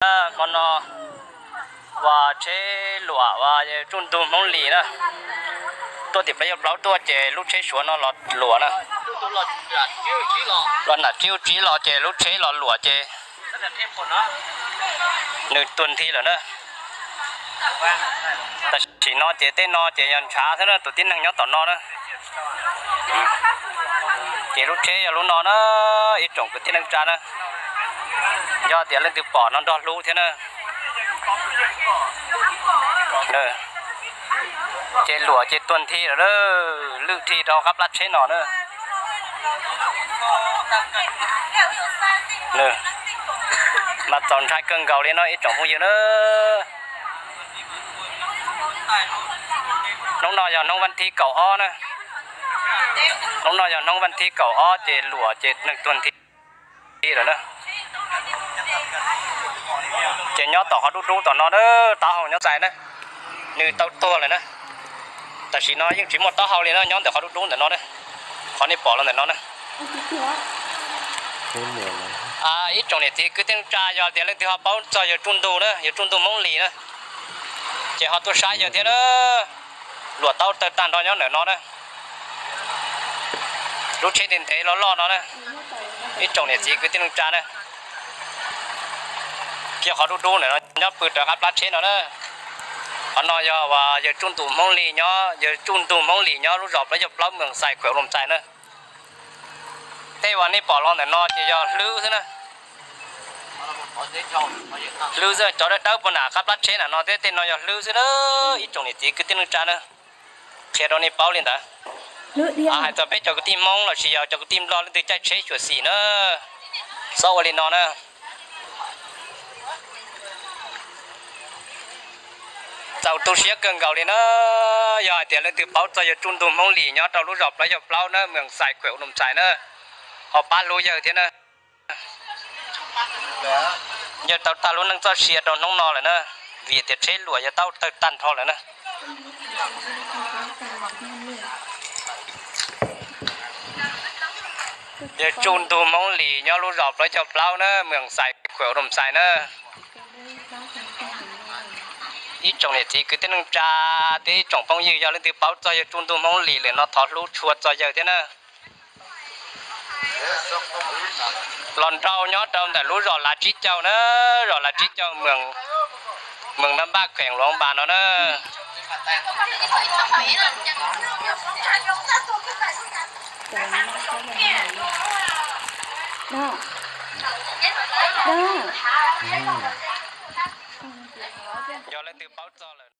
Hmo no uas tsheb luam uas tsuj ntug Hmoob Lis na, tuaj tim plaub yog plaub tuaj ces lub tsheb Suav no los luam na. Los nam tsib u tsib los ces lub tsheb los luam ces nws tuag nthi lawm na. Tam sim no ces tej no ces yog ntshav xwb na, tus tib neeg nyob tom no na. Ces lub tsheb yog lub no na, ib tsoom kwv tij neej tsa na. Yog tias leej twg pom no nrog hlub thiab na. Ces luam ces tuag nthi lawm, lwj dhi rau qab plab tsheb no na. Mas txaus ntshai kawg nkaus li no ib tsoom phooj ywg na. Hnub no yog hnub vas thib kaum ob na. Hnub no yog hnub vas thib kaum ob ces luam ces neeg tuag nthi lawm na. Ces nyob tom qhov dub dub tom no na, taub hau nyob txais na, nws tau tuag lawm na. Tam sim no yeej tsis muaj taub hau li na, nyob ntawm qhov dub dub ntawm no na, qhov nej pom los ntawm no na. Ib tsoom niam txiv kwv tij neej tsa, yog tias leej twg ho paub txog yawg Tsuj Ntug na, yawg Tsuj Ntug Hmoob Lis na, ces ho tuaj saib yawg thiab na. Luam taub tawg tag nrho nyob ntawm no na. Lub tsheb ntev ntev loj loj no na, ib tsoom niam txiv kwv tij neej tsa na, kiag qhov dub dub ntawm no nyob pw rau qab plab tsheb no na. Qhov no yog uas yawg Tsuj Ntug Hmoob Lis nyob, yawg Tsuj Ntug Hmoob Lis nyob lub zos plaub caug plaub, moos Xais, khuem Loos Txais na. Tej uas nej pom los ntawm no ces yog hlwb xwb na. Hlwb xwb, cov dawb dawb puag nram qab plab tsheb na no thiab tej no yog hlwb xwb na. Ib tsoom niam txiv kwv tij neej tsa na, qhia rau nej paub li ntawd. Hais txog peb cov kwv tij Hmoob los sis yog cov kwv tij Nplog leej twg caij tsheb xyuam xim na, txhob ua li no na. Txaus tu siab kawg nkaus li na. Yog hais tias leej twg paub txog yawg Tsuj Ntug Hmoob Lis nyob rau lub zos plaub caug plaub na, moos Xais, khuem Loos Txais na, ho pab hlub yawg thiab na. Yawg tau tag lub neej txoj sia rau hnub no lawm na, vim tias tsheb luam yawg taub tawg tag nrho lawm na. Yawg Tsuj Ntug Hmoob Lis nyob lub zos plaub caug plaub na, moos Xais, khuem Loos Txais na. Ib tsoom niam txiv kwv tij neej tsa thiab ib tsoom phooj ywg, yog leej twg paub txog yawg Tsuj Ntug Hmoob Lis lawm no thov hlub tshua txog yawg thiab na. Los nrau nyob rau ntawm lub zos Lav Tsib Caug na, zos Lav Tsib Caug, moos Naj Npaj, khuem Luas Npas no na. Yog leej twg paub txog lawm